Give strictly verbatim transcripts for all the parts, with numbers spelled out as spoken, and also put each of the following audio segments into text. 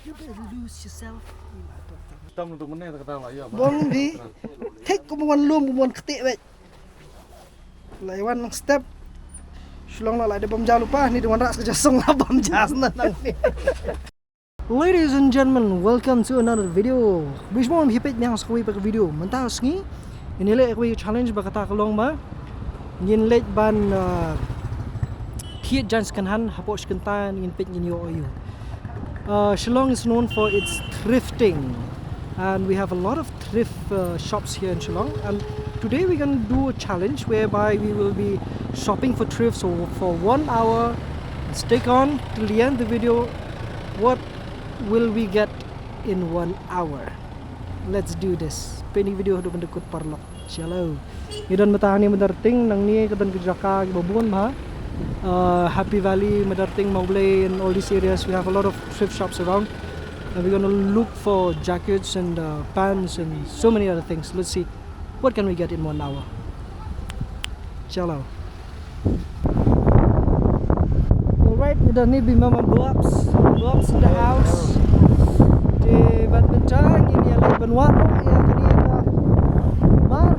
You better lose yourself. Tam tu mene tak kata lah, ya. Bong di. Thik kum wan lum kum wan ktik bek. Lai wan lang step. Shillong la lai de bam ja lypa ni de wan ras ka ja song la bam ja sna nang ni. Ladies and gentlemen, welcome to another video. Bishmon hi pet nyang sa kawei pa ka video. Mynta sngi ini le kawei challenge ba kata ka long ba ngin leit ban, uh, thied jaiñ second hand hapoh shi kynta ngin peit ngin ïoh ïoh. Uh, Shillong is known for its thrifting, and we have a lot of thrift, uh, shops here in Shillong. And today we're gonna do a challenge whereby we will be shopping for thrift so for one hour. Stick on till the end of the video. What will we get in one hour? Let's do this. Peit ïa ka video haduh ban da kut paralok. Chalo. Ngi don mynta hangne Mawblei, nangne ka don ka jaka kiba bun bha. Uh, Happy Valley, Mawblei, and all these areas, we have a lot of thrift shops around. And we're gonna look for jackets and, uh, pants and so many other things. Let's see what can we get in one hour. Chalo. Alright, ngi don hangne bad Mama Bobs. Bobs in the house. Te bad mynta ngin ïa leit ban wad ïa kane ka mar.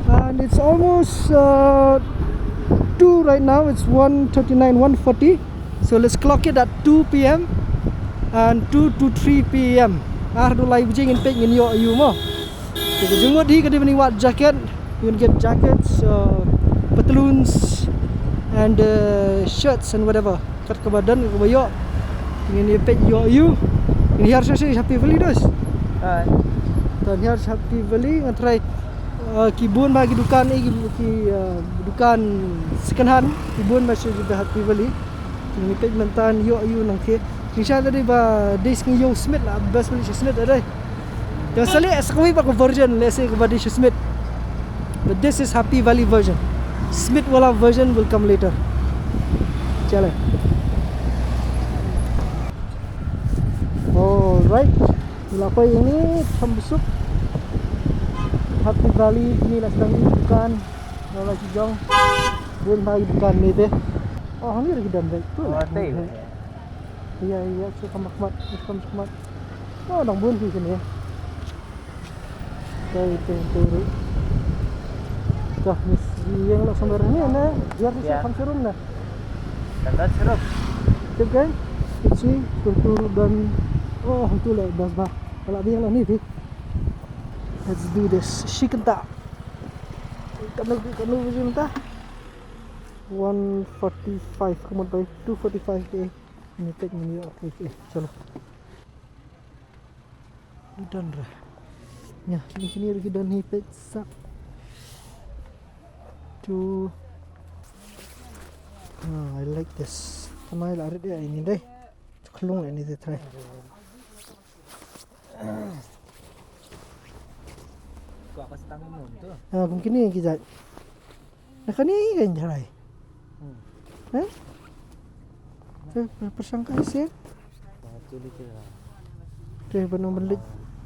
And it's almost, uh, two right now. It's one thirty-nine, one forty. So let's clock it at two p m and two to three p m. Ar haduh lai baje ngin peit ngin ïoh ïoh mo. Te ka jingmut hi ka dei ban ïa wad jacket, you can get jackets, uh, pantaloons and, uh, shirts and whatever. Kat kaba don kaba ïoh. Ngin ïa peit ïoh ïoh. Ngin hiar sha Happy Valley dos. Hai. Te hiar sha Happy Valley ngan try, uh, ki bun ba ki dukan, eh, ki, ki, uh, dukan second hand ki bun ba sha Happy Valley. Ngin ïa peit mynta ïoh ïoh nang ki. Ngin sha tadi ba dei sngi ïoh Smith la best beli sha Smith tadi. Ka sa leh sa kawei pat ka version, leh sa kaba dei sha Smith. But this is Happy Valley version. Smith wala version will come later. Chale. Alright. Ngi la poi ïa ini Thambusuk. Happy Valley, ini la sdang ïa ki dukan. Ngi la shu jong. Bun bha ki dukan ni te. Oh, hangne ruh ki don beit. Tu la. Ïa, ïa, shu kham khmat, shu kham khmat. Oh, dang bun ki kine. Te, te, te ruh. Ka, ni ïeng la sambar ni ne. Biar ni shu kham serum ne. Kan dah serum. Tip kan? Kecil, kultur dan, oh, tu lah bas bah. Kalau dia lah ni, Pi. Let's do this. Shi kynta. Kanu, kanu, kanu mynta. One forty-five, ka mut bai two forty-five te. Ni peit ni ïoh, okay, okay, chalo. Done re. Ïa, kine kine ruh ki don hi peit sap. Tu. Ah, I like this. Tama la rit ïa ini dei. Khlung ïa ini te trai. Kwah ka stang ïa mon tu. Ah, kum kine ki jait. Na kane kan jai. Hmm. Eh? Te pyrshang kai se. Ba tu li ke. Te ban ong ban leit.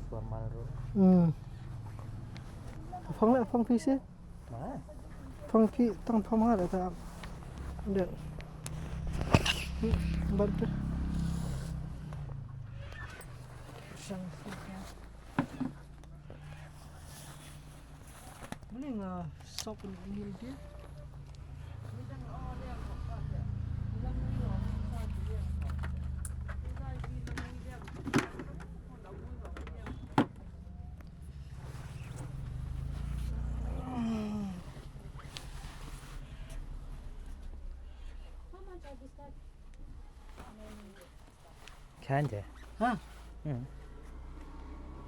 Formal ro. Hmm. Phong le phong phi se. Ma. Phong phi tang phong ha ta. Nde. Ban tu. Pyrshang. Mending, uh, sop in meal dia. Khan je. Ha? Hmm.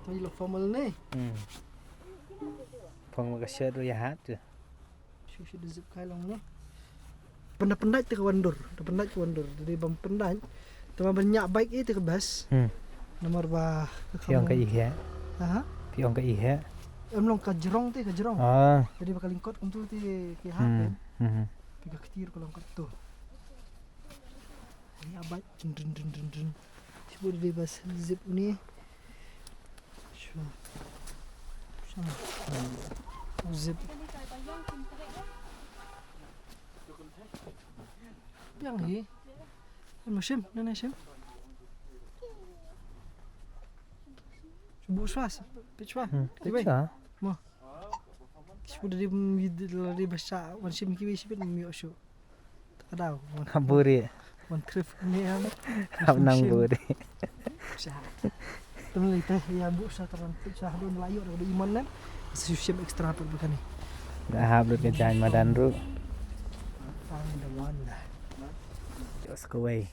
Tang ilo formal ne. Hmm. Phong ma ka shirt ruh ïa hat tu. Shu shu da zip kai long ne. Pynda pyndait te ka wandur, da pyndait ka wandur. Dei bam pyndait. Te ma ban ñiah bike i te ka best. Hmm. Namar ba ka phi ong ka i he. Aha. Phi ong ka i he. Em long ka jrong te ka jrong. Ah. Dei ba ka lyngkot kumtu te ki hat. Hmm. Hmm. Te ka kti ruh ka long katto. Ni abai dun dun dun dun dun. Shu dei bas zip ni. Shu. Shu. Zip. Biang hi. Em shim, nana shim. Buh shuwa, peit shuwa. Hmm, peit shuwa. Mo. Shu da ri, da ri ba sha wan shim kiwi shibit mi shu. Ka daw. Hap buri. Wan trip ni am. Hap nang buri. Sha. Tum li te ya buh sha taran peit sha don la ïoh da imon ne. Shu shim extra peit ba kane. Da hap lut ka jan madan ru. Found the one da. Just go away.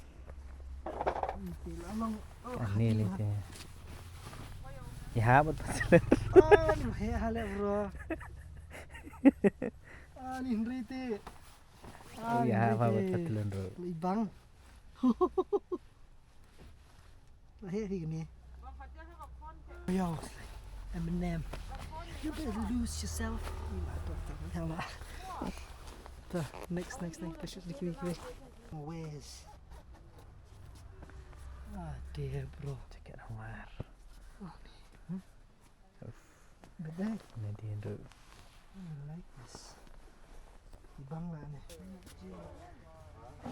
Ani ni te. Ya, buat pasalan. Ani he hale bro. Ani hynri te. Ani ya, hynri buat te. Pasalan bro. Ibang. He he ni. Yo, Eminem. You better lose yourself. The next, next, next. Kiwi, kiwi. Where's Ah, dear bro. Check it out. Hmm? Bedai. Ni dia tu. I like this. Ibang lah ni.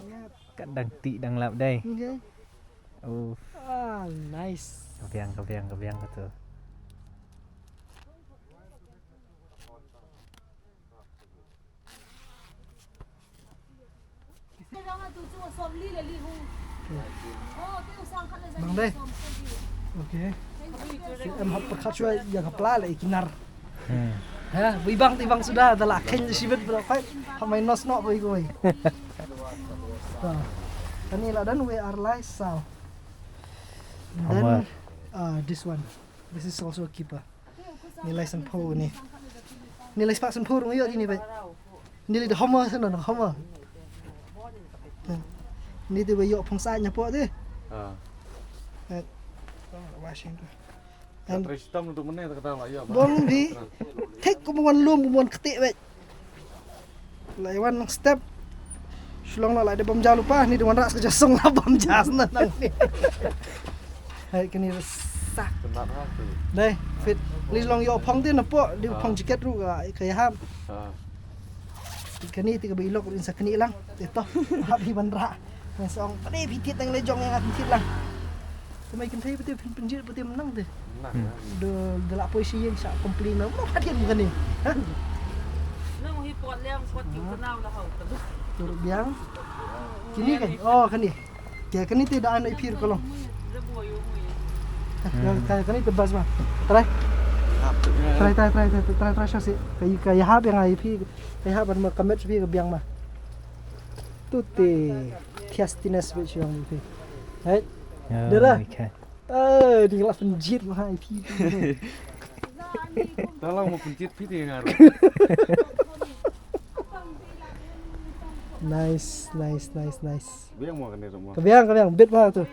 Yep. Kat dang ti dang lap dai. Okay. Oh. Ah, nice. Kebiang, kebiang, kebiang ke tu. Bang dai. Okay. Em hap pyrkhat shuwa ïa ka pla la i kinar. Hmm. Ha, bui bang ti bang suda da la khein shibit bro fight. Hap mai nos noh bui bui. Ani la dan we are lai saw. Then, uh, this one. This is also a keeper. Ni lai san phew ni. Ni lai spah san phew rung ïoh ni bai. Ni li da homo san no homo. Ni te bai ïoh phong sa nya po te. Ah. Eh. Washing tu. Tre stom tu mene kata la ïoh. Bong bi. Thik kum wan lum kum wan ktik bai. Lai wan nang step. Shlong la lai de bam ja lupa ni de wan ras ka ja song la bam ja sna nang ni. Hai kani sak. Dai fit. Li long yo phong ti na po di phong jacket ru ka ka ya hap. Kani ti ka bai lok rin sa kani lang. Ti to. Hap hi ban ra. Nang song pade phi tit nang le jong ya phi tit lang. Kumai kynthei phi tit phin pynjit phi tit menang te. Menang. Do de la poi shi yen sa complain na. Mo pha tit bukan ni. Nang hi pot leng pot ki kenal lah hau. Tur biang. Kini kan? Oh kani. Ke kani te da an ai phi ka long. Kani te bas ma. Try. Try try try try try try sha si. Ka ka ya hap yang ai phi. Ka ya hap ban ma kamet phi ka biang ma. Tu te thiastines bit shuang te. Hai. Dera. Eh, di la pynjit ma hai phi. Tolong ma pynjit phi te ngar. Nice, nice, nice, nice. Biang ma kane ma. Ka biang, ka biang, bit ma tu.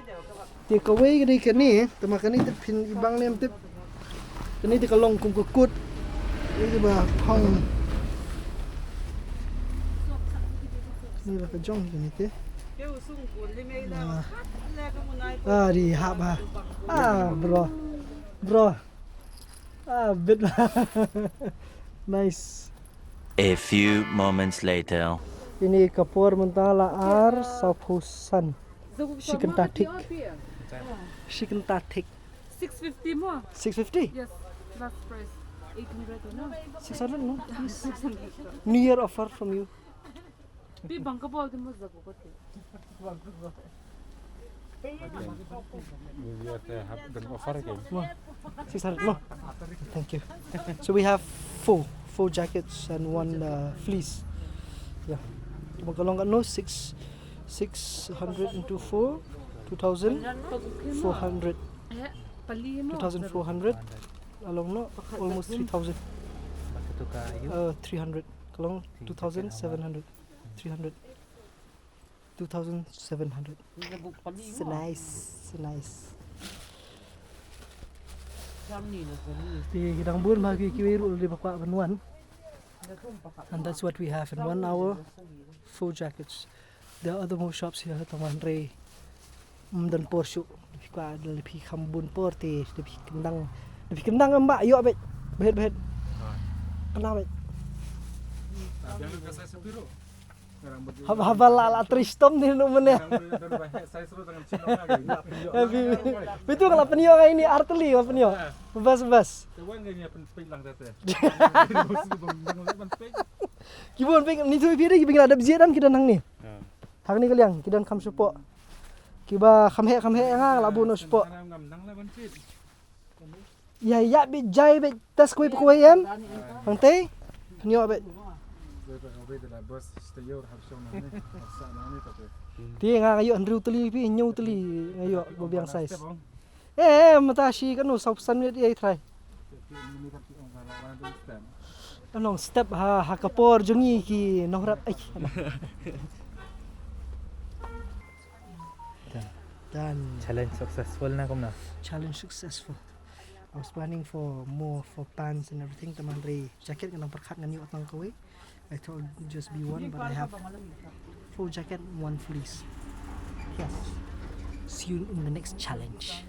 Te kawei kane kane, te ma kane te phin ibang nem te. Kane te ka long kum ka kut. Ni te ba phong. Ni ba ka jong kane te. Ah. Ah, di hap ha. Ah, bro. Bro. Ah, bit. Nice. A few moments later. Ini ka por mynta la ar saw phew san. Shi kynta thik. Shi kynta thik. Six fifty mo? Six fifty? Yes, last price. Eight hundred, no? Six hundred, no? Yes. New Year offer from you. Pi bang ka bol di mo za ko ko te. Maybe at the hap dan offer again. Six hundred, no. Thank you. So we have four, four jackets and one, uh, fleece. Yeah. Mo ka long ka no, six, six hundred into four, two thousand four hundred. Two thousand four hundred. Along no, almost three thousand. Uh, three hundred. Ka long two thousand seven hundred. Three hundred. Two thousand seven hundred. So nice, so nice. Te ki dang bun ba ki kiwi ruh dei ba kwah ban wan. And that's what we have in one hour. Four jackets. There are other more shops here. Tang wan re. Ym don por shuh. Phi kwah da phi kham bun por te da phi kyndang. Da phi kyndang em ba ïoh bet. Bet bet. Kena bet. Haba, haba la, la trei shitom dei no mane. Bitu nga la pynïoh nga ini ar tylli nga pynïoh. Bas, bas. Ki bun pynïoh ni tu pi dei ki pynïoh la dep jied dan ki don hangne. Hangne ka liang ki don kham shapoh. Kiba kham heh kham heh nga la bun shapoh. Ïa, ïa bit jai bit tas kawei pa kawei em. Hangtei. Pynïoh bit. Te nga nga ïoh hynriew tylli phi, hynñiew tylli nga ïoh ba biang size. Eh, eh, mynta shi katno, saw phew san minit ïa i trai. Long step ha, ha ka por jong ngi ki nongrep ai. Done. Challenge successful na kumno? Challenge successful. I was planning for more for pants and everything. Te hynrei jacket nga nang pyrkhat ngan ïoh tang kawei. I thought just be one, but I have four jacket, one fleece. Yes. See you in the next challenge.